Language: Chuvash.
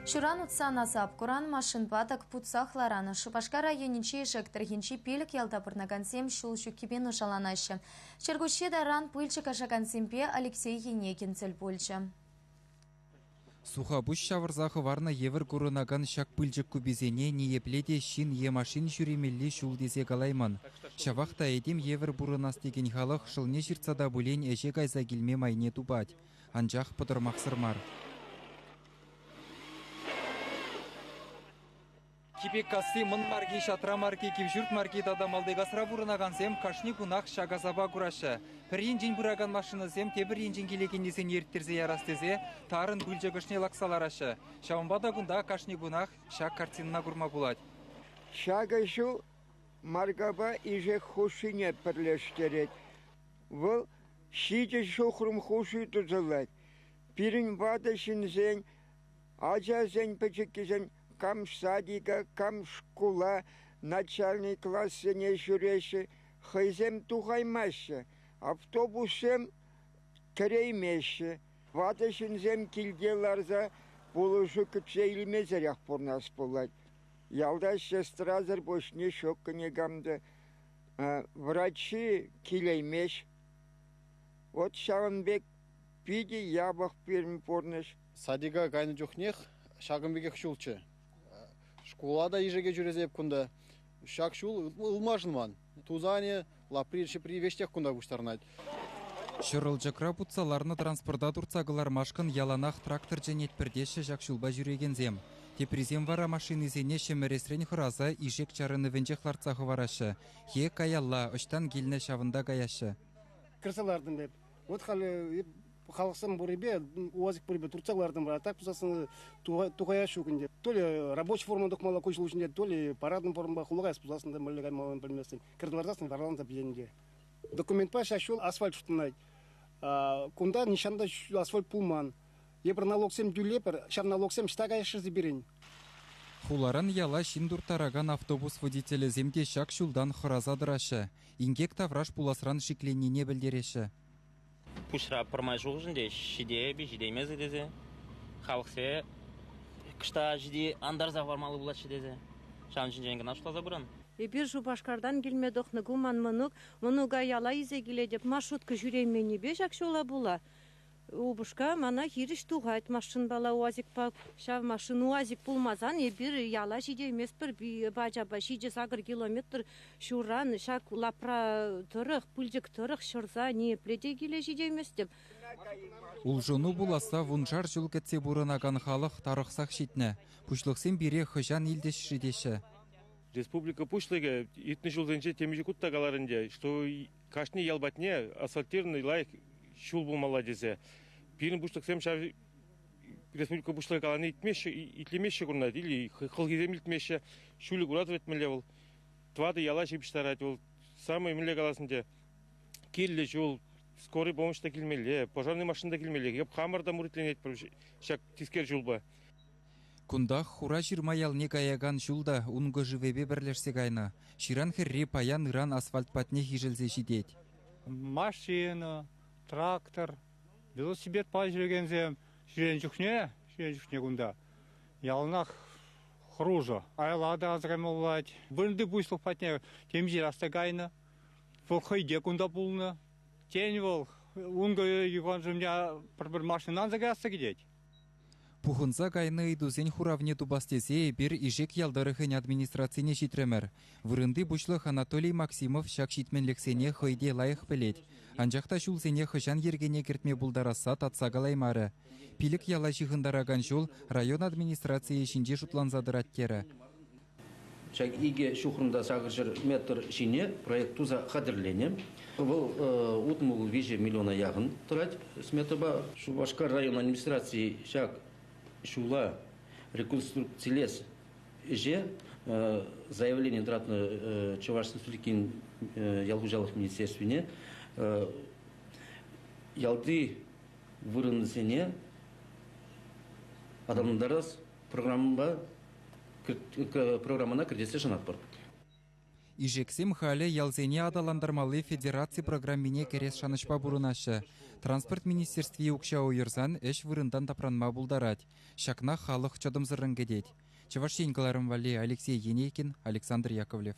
Ҫуран утсан асап куран, машинпа тӑк путсах ларан. Шупашкар районӗнчи Ишек тӑрӑхӗнчи пилӗк ялта пурӑнакансем ҫул ҫуккипе нушаланаҫҫӗ. Чӗркуҫҫи таран пылчӑк ашакансемпе Алексей Енекин тӗл пулчӗ. Сухапуҫ ҫавӑрса хӑварнӑ евӗр курӑнакан ҫак пылчӑк куписене ниепле те ҫын е машин ҫӳремелли ҫул тесе калаймӑн. Ҫавах та этем евӗр пурӑнас текен халӑх шӑлне ҫыртса та пулин ӗҫе кайса килме майне тупать. Анчах пӑтӑрмахсӑр мар. Кипеккасси, Мӑн Марки, Ҫатра Марки, Кивҫурт Марки тата Малтикасра пурӑнакансем кашни кунах ҫак асапа кураҫҫӗ. Пӗр енчен пыракан машинӑсем тепӗр енчен килекеннисене ирттерсе ярас тесе тарӑн пылчӑк ӑшне лакса лараҫҫӗ. Ҫавӑнпа та кунта кашни кунах ҫак картинӑна курма пулать. Ҫакӑ ҫул Маркапа Ишек хушшине пӗрлештерет. Вӑл 7 ҫухрӑм хушши тӑсӑлать. Пирӗн ватӑ ҫынсен, ачасен пӗчӗккисен кам садика, кам шкула, начальный классене ҫӳреҫҫӗ, хӑйсем тухаймаҫҫӗ, автобуссем кӗреймеҫҫӗ. Ватӑ ҫынсем килте ларса пулӑшу кӗтсе илмесӗрех пурӑнас пулать. Ялта сестрасӑр пуҫне ҫук никам та. Врачи килеймест. Вот ҫавӑн пек питӗ япӑх пирӗн пурнӑҫ. Садика кайнӑ чухнех ҫакӑн пекех ҫулччӗ. Шкула та ишеке ҫӳресе эп кунта. Ҫак ҫул ылмашӑнман. Тусанӗ, лапри-ҫӗпри веҫех кунта пуҫтарӑнать. Ҫӑрӑлчӑкра путса ларнӑ транспорта туртса кӑлармашкӑн яланах трактор чӗнетпӗр теҫҫӗ ҫак ҫулпа ҫӳрекенсем. Теприсем вара машинисене ҫӗмӗресрен хӑраса Ишек чарӑнӑвӗнчех лартса хӑвараҫҫӗ е каялла ӑҫтан килнӗ ҫавӑнта каяҫҫӗ. Кӗрсе лартӑм эп. Вот халь халӑхсем пуррипе, УАЗик пуррипе туртса кӑлартӑм. А так пулсассӑн тухая ҫук ӗнтӗ. То ли рабочий форма тухмалла ку ҫул ҫинче, то ли парадный формӑпа хула каяс пулсассӑн та мӗнле каймаллине пӗлместӗн. Кӗрсе ларсассӑн вараланса пӗтен те. Документпа ҫак ҫул асфальт шутланать. Кунта нихҫан та асфальт пулман. Эпир налогсем тӳлепӗр, ҫав налогсем ӑҫта каяҫҫӗ-ши пирӗн? Хуларан яла ҫын турттаракан автобус водителӗсем те ҫак ҫултан хӑраса тӑраҫҫӗ. Инкек тавраш пуласран шикленнине пӗлтереҫҫӗ. Пуҫра пӗрмай шухӑшӑн те ҫитейӗп-и, ҫитеймес-и тесе. Халӑхсе кӑшта ҫити антарса хӑвармалли пулать-ши тесе. Ҫавӑн ҫинчен кӑна шутласа пыран. Эпир Шупашкартан килме тухнӑ ку ман мӑнук. Мӑнука яла илсе килетӗп. Маршрутка ҫӳрейменнипе ҫак ҫула пула Упӑшка мана хирӗҫ тухать машинпала УАЗикпа. Ҫав машин УАЗик пулмасан эпир яла ҫитейместпӗр. Ачапа 7-8 километр ҫурран ҫак лапра тӑрӑх, пылчӑк тӑрӑх ҫӑрса ниепле те киле ҫитейместӗп. Улшӑну пуласса вуншар ҫул кӗтсе пурӑнакан халӑх тарӑхсах ҫитнӗ. Пуҫлӑхсем пире хӑҫан илтӗҫ-ши теҫҫӗ. Республика Пуҫлӑхӗ иртнӗ ҫулсенче темиҫе хут та каларӗ ӗнтӗ, что кашни ял патне асфальтированный лайӑх ҫул пулмалла тесе. Пирӗн пуҫлӑхсем ҫав республика пуҫлӑхӗ калани илтмеҫҫӗ, итлемеҫҫӗ курӑнать, или хӑлхисем илтмеҫҫӗ. Ҫулӗ кура вӗтмелле вӑл. Тӑватӑ яла ҫыпӑҫтарать вӑл. Самый мӗнле калас ӗнтӗ, кирлӗ ҫул, скорый помощь та килмелле, пожарный машина та килмелле. Эп хамӑр та муритленетпӗр ҫак тискер ҫулпа. Кунтах Хура Ҫырма ялне каякан ҫул та Ункӑ шывӗпе пӗрлешсе кайнӑ. Ҫыран хӗрри паян-ыран асфальт патнех ишӗлсе ҫитет. Машина, трактор, велосипедпа ҫӳрекенсем ҫӳренӗ чухне, ҫӳренӗ чухне кунта яланах хӑрушӑ. Аяла та асӑрхама пулать. Вырӑнти пуҫлӑх патне темиҫе раз та кайнӑ. Вӑл хӑй те кунта пулнӑ. Тен, вӑл Ункӑ юханшывне пӗр-пӗр машина анса каясса кӗтет. Пухӑнса кайнӑ ыйтусен хуравне тупас тесе эпир Ишек ял тӑрӑхӗн администрацине ҫитрӗмӗр. Вырӑнти пуҫлӑх Анатолий Максимов ҫак ҫитменлӗхсене хӑй те лайӑх пӗлет. Анчах та ҫулсене хӑҫан йӗркене кӗртме пултарасса татса калаймарӗ. Пилӗк яла ҫыхӑнтаракан ҫул район администрацийӗ ҫинче шутланса тӑрать терӗ. Ҫак икӗ ҫухрӑм та 800 метр ҫине проект туса хатӗрленӗ. Вӑл 63 миллиона яхӑн тӑрать сметӑпа. Шупашкар район администрацийӗ ҫак ҫула реконструкцилес ӗҫе заявлени тӑратнӑ Чӑваш Республикин ял хуҫалӑх министерствине ялти вырӑнсене аталантарас программӑпа программӑна кӗртессе шанатпӑр. Ишексем халӗ ялсене аталантармалли федераци программине кӗрес шанӑҫпа пурӑнаҫҫӗ. Транспорт министерстви укҫа уйӑрсан ӗҫ вырӑнтан тапранма пултарать. Ҫакна халӑх чӑтӑмсӑррӑн кӗтет. Чӑваш Ен кӑларӑм валли Алексей Енейкин, Александр Яковлев.